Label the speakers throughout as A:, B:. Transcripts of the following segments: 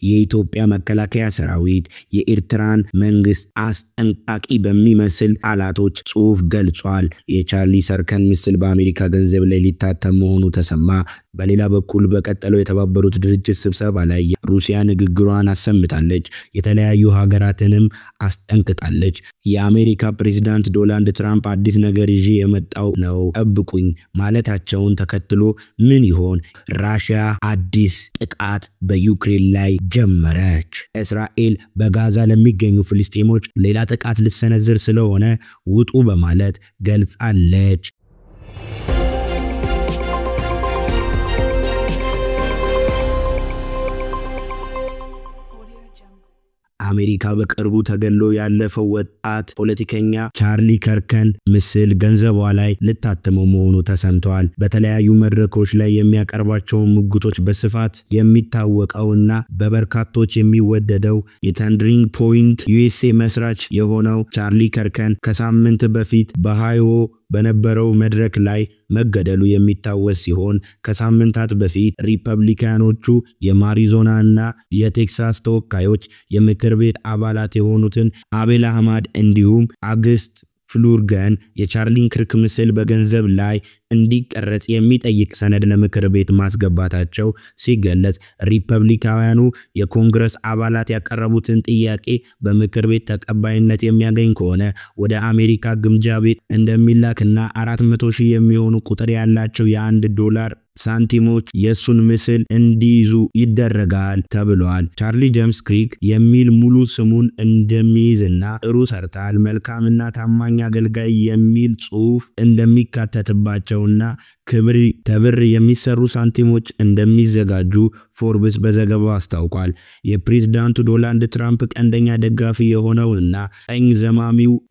A: የኢትዮጵያ መከላከያ ሰራዊት የኤርትራን መንግስት አስጠንቃቂ በሚመስል ቃላቶች ጽሑፍ ገልጿል። የቻርሊ ሰርከን ምስል በአሜሪካ ገንዘብ ላይ ሊታተም መሆኑ ተሰማ። በሌላ በኩል በቀጠለው የተባበሩት ድርጅት ስብሰባ ላይ ሩሲያ ንግግሯን አሰምታለች። የተለያዩ ሀገራትንም አስጠንቅቃለች። የአሜሪካ ፕሬዝዳንት ዶናልድ ትራምፕ አዲስ ነገር ይዤ የመጣው ነው ጠብቁኝ ማለታቸውን ተከትሎ ምን ይሆን? ራሽያ አዲስ ጥቃት በዩክሬን ላይ ጀመረች። እስራኤል በጋዛ ለሚገኙ ፍልስጤሞች ሌላ ጥቃት ልሰነዝር ስለሆነ ውጡ በማለት ገልጻለች። አሜሪካ በቅርቡ ተገሎ ያለፈው ወጣት ፖለቲከኛ ቻርሊ ከርከን ምስል ገንዘቧ ላይ ልታትመው መሆኑ ተሰምቷል። በተለያዩ መድረኮች ላይ የሚያቀርባቸውን ሙግቶች በስፋት የሚታወቀውና በበርካቶች የሚወደደው የ Turning Point USA መስራች የሆነው ቻርሊ ከርከን ከሳምንት በፊት በኦሃዮ በነበረው መድረክ ላይ መገደሉ የሚታወስ ሲሆን፣ ከሳምንታት በፊት ሪፐብሊካኖቹ የአሪዞና እና የቴክሳስ ተወካዮች የምክር ቤት አባላት የሆኑትን አቤል አህማድ እንዲሁም አግስት ፍሉርገን የቻርሊን ክርክ ምስል በገንዘብ ላይ እንዲቀረጽ የሚጠይቅ ሰነድ ለምክር ቤት ማስገባታቸው ሲገለጽ፣ ሪፐብሊካውያኑ የኮንግረስ አባላት ያቀረቡትን ጥያቄ በምክር ቤት ተቀባይነት የሚያገኝ ከሆነ ወደ አሜሪካ ግምጃ ቤት እንደሚላክና 400 ሺህ የሚሆኑ ቁጥር ያላቸው የ1 ዶላር ሳንቲሞች የእሱን ምስል እንዲይዙ ይደረጋል ተብሏል። ቻርሊ ጄምስ ክሪክ የሚል ሙሉ ስሙን እንደሚይዝና ጥሩ ሰርታል፣ መልካምና ታማኝ አገልጋይ የሚል ጽሑፍ እንደሚካተትባቸውና ከብር የሚሰሩ ሳንቲሞች እንደሚዘጋጁ ፎርብስ በዘገባው አስታውቋል። የፕሬዝዳንቱ ዶናልድ ትራምፕ ቀንደኛ ደጋፊ የሆነውና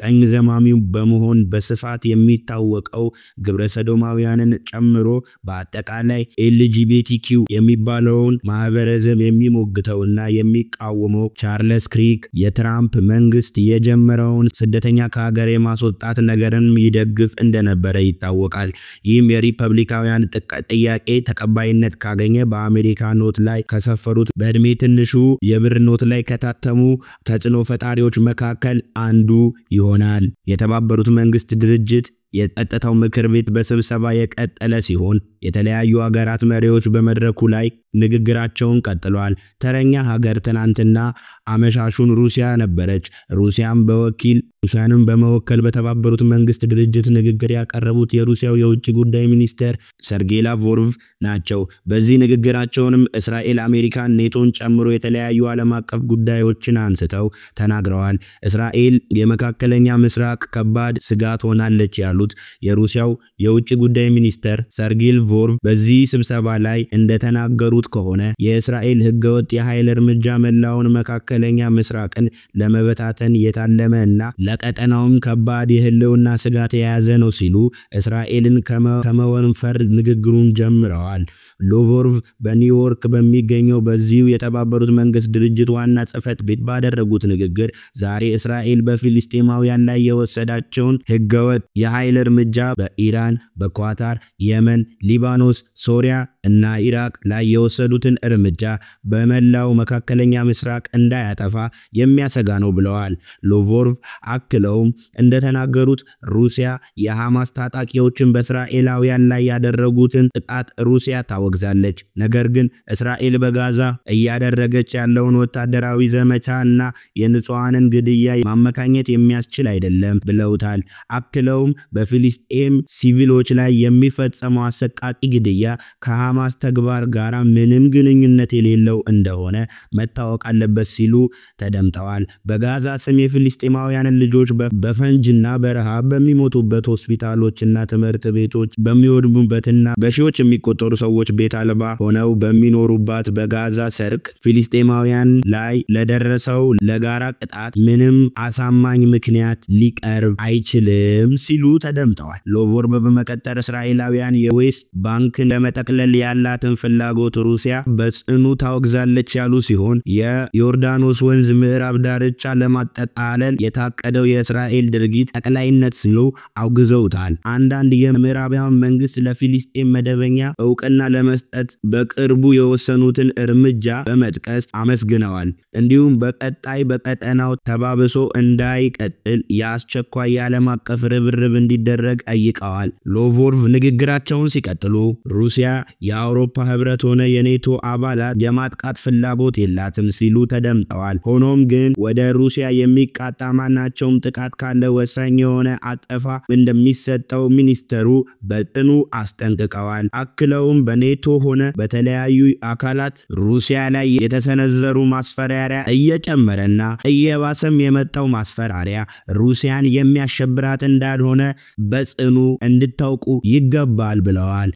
A: ቀኝ ዘማሚው በመሆን በስፋት የሚታወቀው፣ ግብረ ሰዶማውያንን ጨምሮ በአጠቃላይ LGBTQ የሚባለውን ማህበረሰብ የሚሞግተውና የሚቃወመው ቻርለስ ክሪክ የትራምፕ መንግስት የጀመረውን ስደተኛ ከሀገር የማስወጣት ነገርን ይደግፍ እንደነበረ ይታወቃል። ይህም የሪፐብሊካውያን ጥያቄ ተቀባይነት ካገኘ በአሜሪካ ኖት ላይ ከሰፈሩት በእድሜ ትንሹ የብር ኖት ላይ ከታተሙ ተጽዕኖ ፈጣሪዎች መካከል አንዱ ይሆናል። የተባበሩት መንግስት ድርጅት የጸጥታው ምክር ቤት በስብሰባ የቀጠለ ሲሆን፣ የተለያዩ ሀገራት መሪዎች በመድረኩ ላይ ንግግራቸውን ቀጥለዋል። ተረኛ ሀገር ትናንትና አመሻሹን ሩሲያ ነበረች። ሩሲያን በወኪል ሩሲያንም በመወከል በተባበሩት መንግስት ድርጅት ንግግር ያቀረቡት የሩሲያው የውጭ ጉዳይ ሚኒስትር ሰርጌይ ላቭሮቭ ናቸው። በዚህ ንግግራቸውንም እስራኤል፣ አሜሪካን፣ ኔቶን ጨምሮ የተለያዩ ዓለም አቀፍ ጉዳዮችን አንስተው ተናግረዋል። እስራኤል የመካከለኛ ምስራቅ ከባድ ስጋት ሆናለች ያሉት የሩሲያው የውጭ ጉዳይ ሚኒስትር ሰርጌይ ላቭሮቭ በዚህ ስብሰባ ላይ እንደተናገሩት ከሆነ፣ የእስራኤል ህገወጥ የኃይል እርምጃ መላውን መካከለኛ ምስራቅን ለመበታተን የታለመ እና ለቀጠናውም ከባድ የህልውና ስጋት የያዘ ነው ሲሉ እስራኤልን ከመወንፈር ንግግሩን ጀምረዋል። ላቭሮቭ በኒውዮርክ በሚገኘው በዚሁ የተባበሩት መንግስት ድርጅት ዋና ጽሕፈት ቤት ባደረጉት ንግግር፣ ዛሬ እስራኤል በፊልስጤማውያን ላይ የወሰዳቸውን ህገወጥ የኃይል እርምጃ በኢራን፣ በኳታር፣ የመን፣ ሊባኖስ፣ ሶሪያ እና ኢራቅ ላይ የወሰዱትን እርምጃ በመላው መካከለኛ ምስራቅ እንዳያጠፋ የሚያሰጋ ነው ብለዋል። ላቭሮቭ አክለውም እንደተናገሩት፣ ሩሲያ የሐማስ ታጣቂዎችን በእስራኤላውያን ላይ ያደረጉትን ጥቃት ሩሲያ ታወግዛለች። ነገር ግን እስራኤል በጋዛ እያደረገች ያለውን ወታደራዊ ዘመቻ እና የንጹሐንን ግድያ ማመካኘት የሚያስችል አይደለም ብለውታል። አክለውም በፊልስጤም ሲቪሎች ላይ የሚፈጸመው አሰቃቂ ግድያ ከሐማስ ተግባር ጋር ምንም ግንኙነት የሌለው እንደሆነ መታወቅ አለበት ሲሉ ተደምጠዋል። በጋዛ ስም የፊልስጤማውያንን ልጆች በፈንጅና በረሃብ በሚሞቱበት፣ ሆስፒታሎችና ትምህርት ቤቶች በሚወድሙበትና በሺዎች የሚቆጠሩ ሰዎች ቤት አልባ ሆነው በሚኖሩባት በጋዛ ሰርቅ ፊልስጤማውያን ላይ ለደረሰው ለጋራ ቅጣት ምንም አሳማኝ ምክንያት ሊቀርብ አይችልም ሲሉ ተደምጠዋል። ላቭሮቭ በመቀጠል እስራኤላውያን የዌስት ባንክን ለመጠቅለል ያላትን ፍላጎት ሩሲያ በጽኑ ታወግዛለች ያሉ ሲሆን፣ የዮርዳኖስ ወንዝ ምዕራብ ዳርቻ ለማጠቃለል የታቀደው የእስራኤል ድርጊት ጠቅላይነት ሲሉ አውግዘውታል። አንዳንድ የምዕራባውያን መንግስት ለፊሊስጤም መደበኛ እውቅና ለመስጠት በቅርቡ የወሰኑትን እርምጃ በመጥቀስ አመስግነዋል። እንዲሁም በቀጣይ በቀጠናው ተባብሶ እንዳይቀጥል የአስቸኳይ የዓለም አቀፍ ርብርብ እንዲደረግ ጠይቀዋል። ላቭሮቭ ንግግራቸውን ሲቀጥሉ ሩሲያ የአውሮፓ ህብረት ሆነ የኔቶ አባላት የማጥቃት ፍላጎት የላትም ሲሉ ተደምጠዋል። ሆኖም ግን ወደ ሩሲያ የሚቃጣ ማናቸውም ጥቃት ካለ ወሳኝ የሆነ አጸፋ እንደሚሰጠው ሚኒስተሩ በጥኑ አስጠንቅቀዋል። አክለውም በኔቶ ሆነ በተለያዩ አካላት ሩሲያ ላይ የተሰነዘሩ ማስፈራሪያ እየጨመረና እየባሰም የመጣው ማስፈራሪያ ሩሲያን የሚያሸብራት እንዳልሆነ በጽኑ እንድታውቁ ይገባል ብለዋል።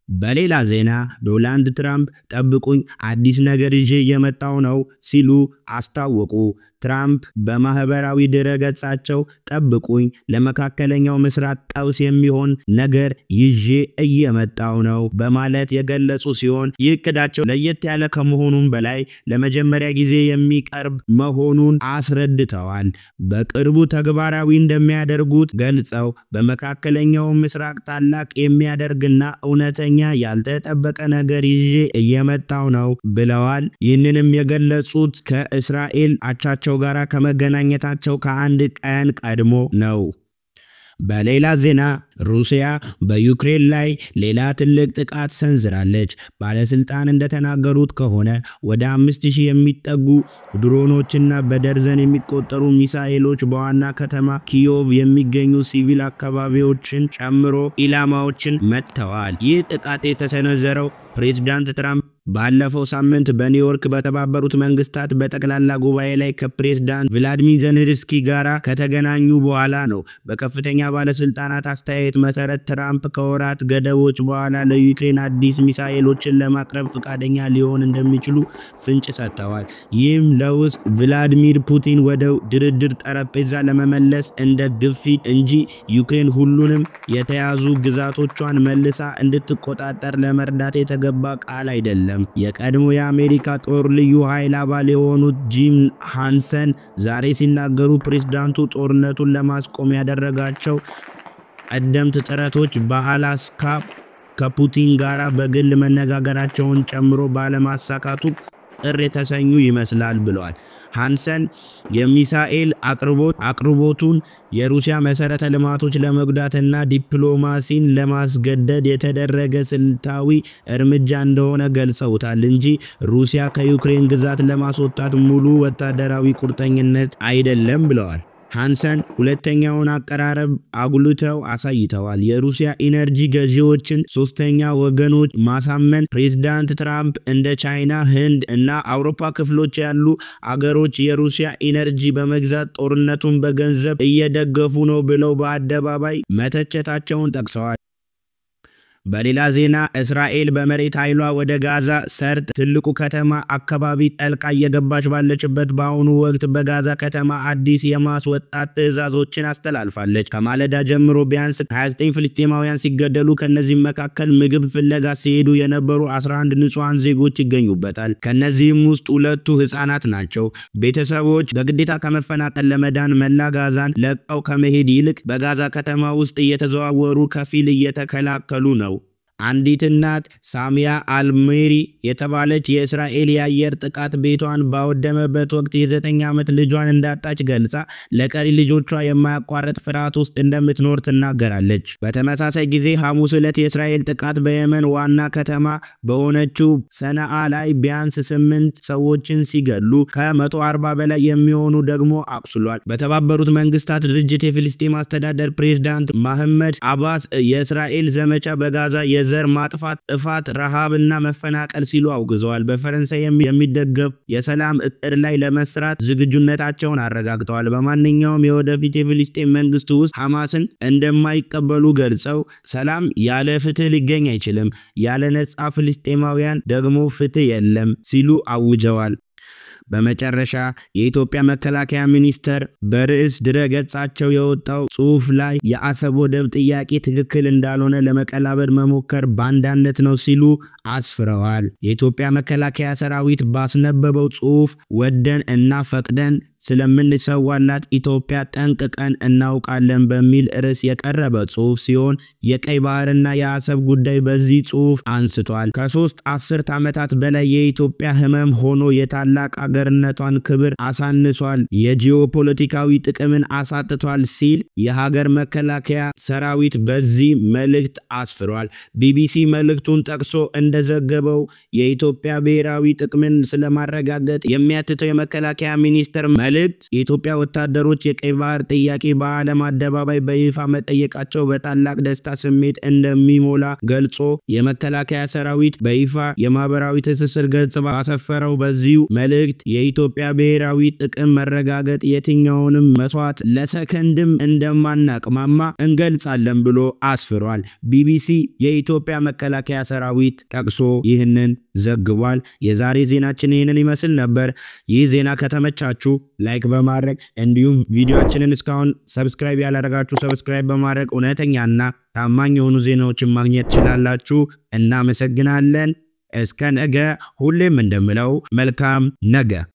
A: በሌላ ዜና ዶናልድ ትራምፕ ጠብቁኝ፣ አዲስ ነገር ይዤ እየመጣው ነው ሲሉ አስታወቁ። ትራምፕ በማህበራዊ ድረገጻቸው ጠብቁኝ፣ ለመካከለኛው ምስራቅ ቀውስ የሚሆን ነገር ይዤ እየመጣው ነው በማለት የገለጹ ሲሆን፣ ይህ እቅዳቸው ለየት ያለ ከመሆኑም በላይ ለመጀመሪያ ጊዜ የሚቀርብ መሆኑን አስረድተዋል። በቅርቡ ተግባራዊ እንደሚያደርጉት ገልጸው በመካከለኛው ምስራቅ ታላቅ የሚያደርግና እውነተኛ ያልተጠበቀ ነገር ይዤ እየመጣው ነው ብለዋል። ይህንንም የገለጹት ከእስራኤል አቻቸው ጋር ከመገናኘታቸው ከአንድ ቀን ቀድሞ ነው። በሌላ ዜና ሩሲያ በዩክሬን ላይ ሌላ ትልቅ ጥቃት ሰንዝራለች። ባለስልጣን እንደተናገሩት ከሆነ ወደ 5000 የሚጠጉ ድሮኖችና በደርዘን የሚቆጠሩ ሚሳኤሎች በዋና ከተማ ኪዮቭ የሚገኙ ሲቪል አካባቢዎችን ጨምሮ ኢላማዎችን መትተዋል። ይህ ጥቃት የተሰነዘረው ፕሬዝዳንት ትራምፕ ባለፈው ሳምንት በኒውዮርክ በተባበሩት መንግስታት በጠቅላላ ጉባኤ ላይ ከፕሬዝዳንት ቭላዲሚር ዜሌንስኪ ጋር ከተገናኙ በኋላ ነው። በከፍተኛ ባለስልጣናት አስተያየት መሰረት ትራምፕ ከወራት ገደቦች በኋላ ለዩክሬን አዲስ ሚሳኤሎችን ለማቅረብ ፈቃደኛ ሊሆን እንደሚችሉ ፍንጭ ሰጥተዋል። ይህም ለውስጥ ቭላዲሚር ፑቲን ወደ ድርድር ጠረጴዛ ለመመለስ እንደ ግፊት እንጂ ዩክሬን ሁሉንም የተያዙ ግዛቶቿን መልሳ እንድትቆጣጠር ለመርዳት የተገባ ቃል አይደለም። የቀድሞ የአሜሪካ ጦር ልዩ ኃይል አባል የሆኑት ጂም ሃንሰን ዛሬ ሲናገሩ ፕሬዝዳንቱ ጦርነቱን ለማስቆም ያደረጋቸው ቀደምት ጥረቶች በአላስካ ከፑቲን ጋር በግል መነጋገራቸውን ጨምሮ ባለማሳካቱ ቅር የተሰኙ ይመስላል ብለዋል። ሃንሰን የሚሳኤል አቅርቦቱን የሩሲያ መሰረተ ልማቶች ለመጉዳትና ዲፕሎማሲን ለማስገደድ የተደረገ ስልታዊ እርምጃ እንደሆነ ገልጸውታል እንጂ ሩሲያ ከዩክሬን ግዛት ለማስወጣት ሙሉ ወታደራዊ ቁርጠኝነት አይደለም ብለዋል። ሃንሰን ሁለተኛውን አቀራረብ አጉልተው አሳይተዋል። የሩሲያ ኢነርጂ ገዢዎችን ሶስተኛ ወገኖች ማሳመን ፕሬዝዳንት ትራምፕ እንደ ቻይና፣ ህንድ እና አውሮፓ ክፍሎች ያሉ አገሮች የሩሲያ ኢነርጂ በመግዛት ጦርነቱን በገንዘብ እየደገፉ ነው ብለው በአደባባይ መተቸታቸውን ጠቅሰዋል። በሌላ ዜና እስራኤል በመሬት ኃይሏ ወደ ጋዛ ሰርጥ ትልቁ ከተማ አካባቢ ጠልቃ እየገባች ባለችበት በአሁኑ ወቅት በጋዛ ከተማ አዲስ የማስወጣት ትዕዛዞችን አስተላልፋለች። ከማለዳ ጀምሮ ቢያንስ 29 ፍልስጤማውያን ሲገደሉ ከነዚህም መካከል ምግብ ፍለጋ ሲሄዱ የነበሩ 11 ንጹሐን ዜጎች ይገኙበታል። ከነዚህም ውስጥ ሁለቱ ህጻናት ናቸው። ቤተሰቦች በግዴታ ከመፈናቀል ለመዳን መላ ጋዛን ለቀው ከመሄድ ይልቅ በጋዛ ከተማ ውስጥ እየተዘዋወሩ ከፊል እየተከላከሉ ነው። አንዲት እናት ሳሚያ አልሜሪ የተባለች የእስራኤል የአየር ጥቃት ቤቷን ባወደመበት ወቅት የ9 ዓመት ልጇን እንዳጣች ገልጻ ለቀሪ ልጆቿ የማያቋርጥ ፍርሃት ውስጥ እንደምትኖር ትናገራለች። በተመሳሳይ ጊዜ ሐሙስ ዕለት የእስራኤል ጥቃት በየመን ዋና ከተማ በሆነችው ሰነአ ላይ ቢያንስ 8 ሰዎችን ሲገሉ ከ140 በላይ የሚሆኑ ደግሞ አቁስሏል። በተባበሩት መንግስታት ድርጅት የፊልስጤም አስተዳደር ፕሬዝዳንት ማህመድ አባስ የእስራኤል ዘመቻ በጋዛ የዘር ማጥፋት፣ ጥፋት፣ ረሃብና መፈናቀል ሲሉ አውግዘዋል። በፈረንሳይ የሚደገፍ የሰላም እቅድ ላይ ለመስራት ዝግጁነታቸውን አረጋግጠዋል። በማንኛውም የወደፊት የፊልስጤም መንግስት ውስጥ ሐማስን እንደማይቀበሉ ገልጸው ሰላም ያለ ፍትህ ሊገኝ አይችልም፣ ያለ ነጻ ፍልስጤማውያን ደግሞ ፍትህ የለም ሲሉ አውጀዋል። በመጨረሻ የኢትዮጵያ መከላከያ ሚኒስቴር በርዕስ ድረገጻቸው የወጣው ጽሑፍ ላይ የአሰብ ወደብ ጥያቄ ትክክል እንዳልሆነ ለመቀላበድ መሞከር ባንዳነት ነው ሲሉ አስፍረዋል። የኢትዮጵያ መከላከያ ሰራዊት ባስነበበው ጽሑፍ ወደን እና ፈቅደን ስለምንሰዋላት ኢትዮጵያ ጠንቅቀን እናውቃለን በሚል ርዕስ የቀረበ ጽሑፍ ሲሆን የቀይ ባህርና የአሰብ ጉዳይ በዚህ ጽሑፍ አንስቷል። ከ3 አስርት ዓመታት በላይ የኢትዮጵያ ህመም ሆኖ የታላቅ አገርነቷን ክብር አሳንሷል፣ የጂኦፖለቲካዊ ጥቅምን አሳጥቷል ሲል የሀገር መከላከያ ሰራዊት በዚህ መልእክት አስፍሯል። ቢቢሲ መልእክቱን ጠቅሶ እንደዘገበው የኢትዮጵያ ብሔራዊ ጥቅምን ስለማረጋገጥ የሚያትተው የመከላከያ ሚኒስቴር መልእክት የኢትዮጵያ ወታደሮች የቀይ ባህር ጥያቄ በዓለም አደባባይ በይፋ መጠየቃቸው በታላቅ ደስታ ስሜት እንደሚሞላ ገልጾ የመከላከያ ሰራዊት በይፋ የማህበራዊ ትስስር ገጽ ባሰፈረው በዚሁ መልእክት የኢትዮጵያ ብሔራዊ ጥቅም መረጋገጥ የትኛውንም መስዋዕት ለሰከንድም እንደማናቅማማ እንገልጻለን ብሎ አስፍሯል። ቢቢሲ የኢትዮጵያ መከላከያ ሰራዊት ጠቅሶ ይህንን ዘግቧል። የዛሬ ዜናችን ይህንን ይመስል ነበር። ይህ ዜና ከተመቻችሁ like በማድረግ እንዲሁም ቪዲዮአችንን እስካሁን subscribe ያላደረጋችሁ subscribe በማድረግ እውነተኛና ታማኝ የሆኑ ዜናዎችን ማግኘት ትችላላችሁ። እናመሰግናለን። እስከ ነገ ሁሌም እንደምለው መልካም ነገ።